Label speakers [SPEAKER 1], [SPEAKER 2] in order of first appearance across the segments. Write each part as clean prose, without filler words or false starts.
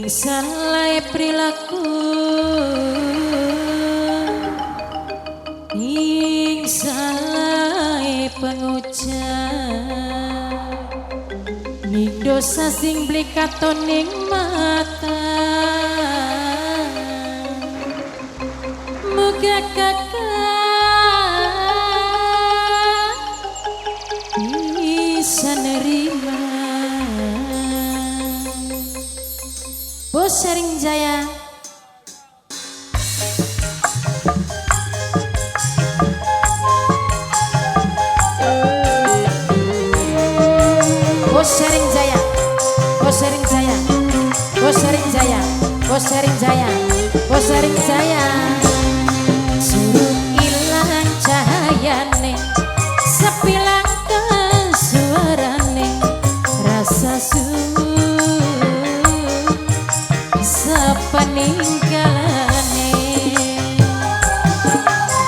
[SPEAKER 1] Ning salah perilaku, ning salah pengucap, ning dosa sing beli katon ning mata. Muga kakak bisa nerima. Bos Sering Jaya. Bos Sering Jaya. Bos Sering Jaya. Bos Sering Jaya. Bos Sering Jaya. Bos Sering Jaya. Suruh ilang cahayane, sepilang suarane, rasa sepeninggalane,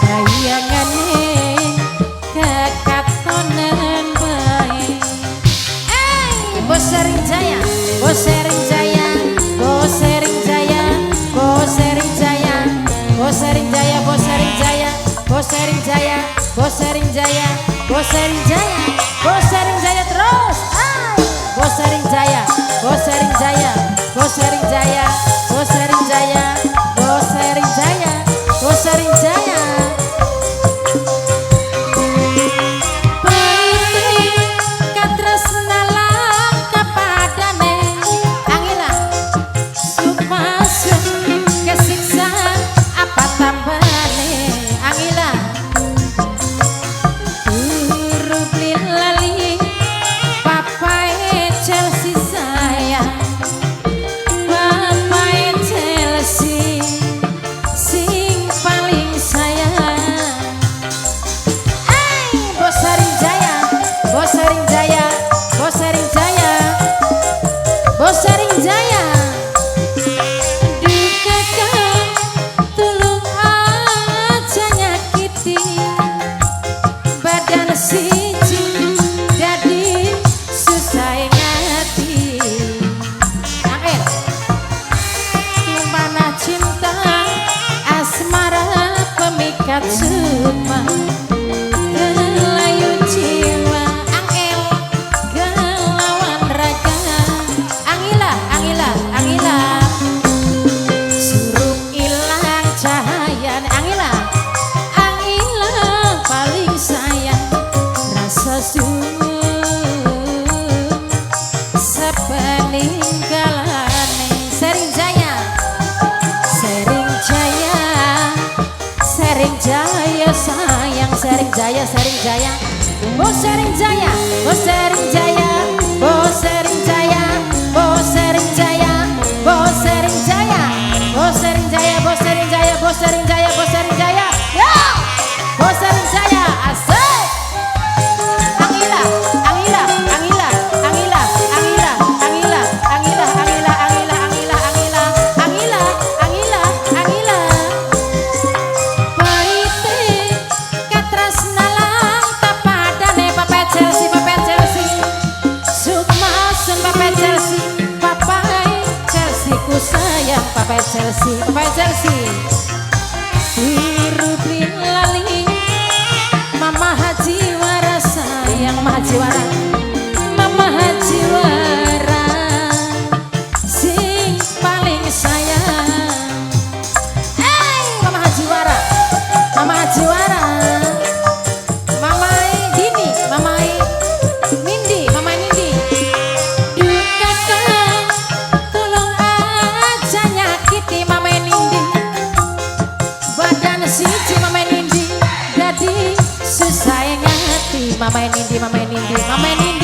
[SPEAKER 1] bayangane kekatonan bae. Hey, Bos Sering Jaya, Bos Sering Jaya, Bos Sering Jaya, Bos Sering Jaya, Bos Sering Jaya, Bos Sering Jaya, Bos Sering Jaya, Bos Sering Jaya, Bos Sering Jaya, Bos Sering Jaya terus. Bos Sering Jaya, Bos Sering Jaya, Bos Sering Jaya, Bos Sering Jaya, Bos Sering Jaya, Bos Sering Jaya. Sukma kelayu jiwa angel kelawan raga. Angila, angila, angila, suruh ilang cahaya. Angila, angila paling sayang rasa sepeninggalane. Sering Jaya, Sering Jaya, Sering Jaya sayang, Sering Jaya, Sering Jaya, Bos Sering Jaya, Bos Sering Jaya, Bos Sering Jaya, Bos Sering Jaya, Bos Sering Jaya, Bos Sering Jaya, Bos Sering Jaya, Bos Sering Jaya, Bos Sering Jaya, ya, Bos Sering Jaya, asik. Angila, angila, angila, angila, angila, angila, angila, angila, angila, angila, angila, angila, angila, angila. Sayang Papai Chelsea, Papai Chelsea. Biru lali Mama Haji Wara sayang, Mama Haji Wara, Mama Haji Wara sing paling sayang. Hey, Mama Haji Wara, Mama Haji Wara, Mama Dini, Mama Nindi, Mama Nindi. Siji Mama Nindi, dadi susah ngati. Mama Nindi, Mama Nindi, Mama Nindi.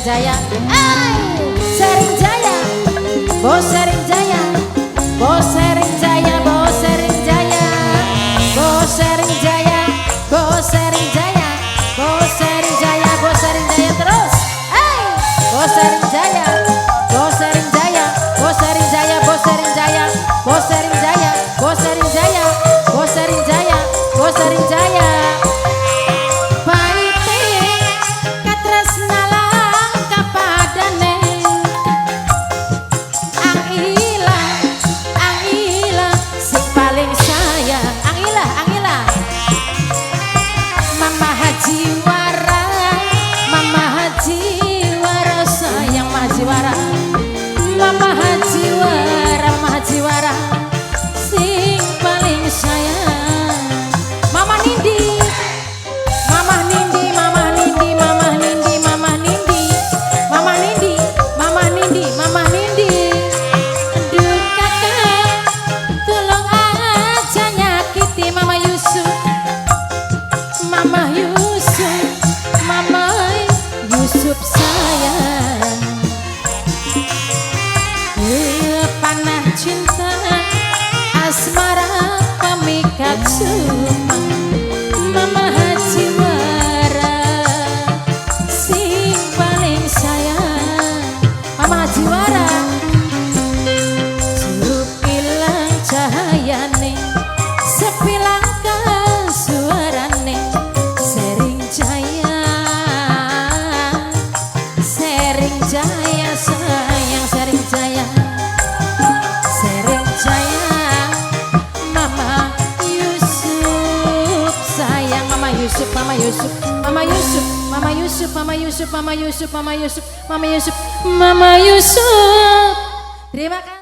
[SPEAKER 1] Jaya. Ay, Sering Jaya, Bos Sering Jaya, Bos Sering Jaya, Bos Sering Jaya, Bos Sering Jaya, Bos Sering Jaya, Bos Sering Jaya, Bos Sering Jaya terus. Ay, Bos Sering Jaya, Bos Sering Jaya, Bos Sering Jaya, Bos Sering Jaya, Bos Sering Jaya, Bos Sering Jaya, Bos Sering Jaya, Bos Sering Jaya. Paite katresnan langka padane. Ang ila, ang ila, sing paling sayang. Ang ila, ang ila. Mama Haji Wara, Mama Haji Wara sayang Mama Haji Wara. Mama Haji Wara, Mama Haji Wara, sing paling sayang. Mama Nindi, Mama Nindi, Mama Nindi, Mama Nindi, Mama Nindi, Mama Nindi, Mama Nindi, Mama Nindi. Aduh kakak, tolong aja nyakiti Mama Yusuf. Mama Yusuf, Mama Yusuf sayang. Panah cinta asmara pemikat sumang. Mama Haji Wara sing paling sayang. Mama Haji Wara. Surup ilang cahayane, sepi langka suarane. Sering Jaya, Sering Jaya sayang, Sering Jaya, Sering Jaya. Mama Yusuf sayang, Mama Yusuf, Mama Yusuf, Mama Yusuf, Mama Yusuf, Mama Yusuf, Mama Yusuf, Mama Yusuf, Mama Yusuf, Mama Yusuf. Terima kasih.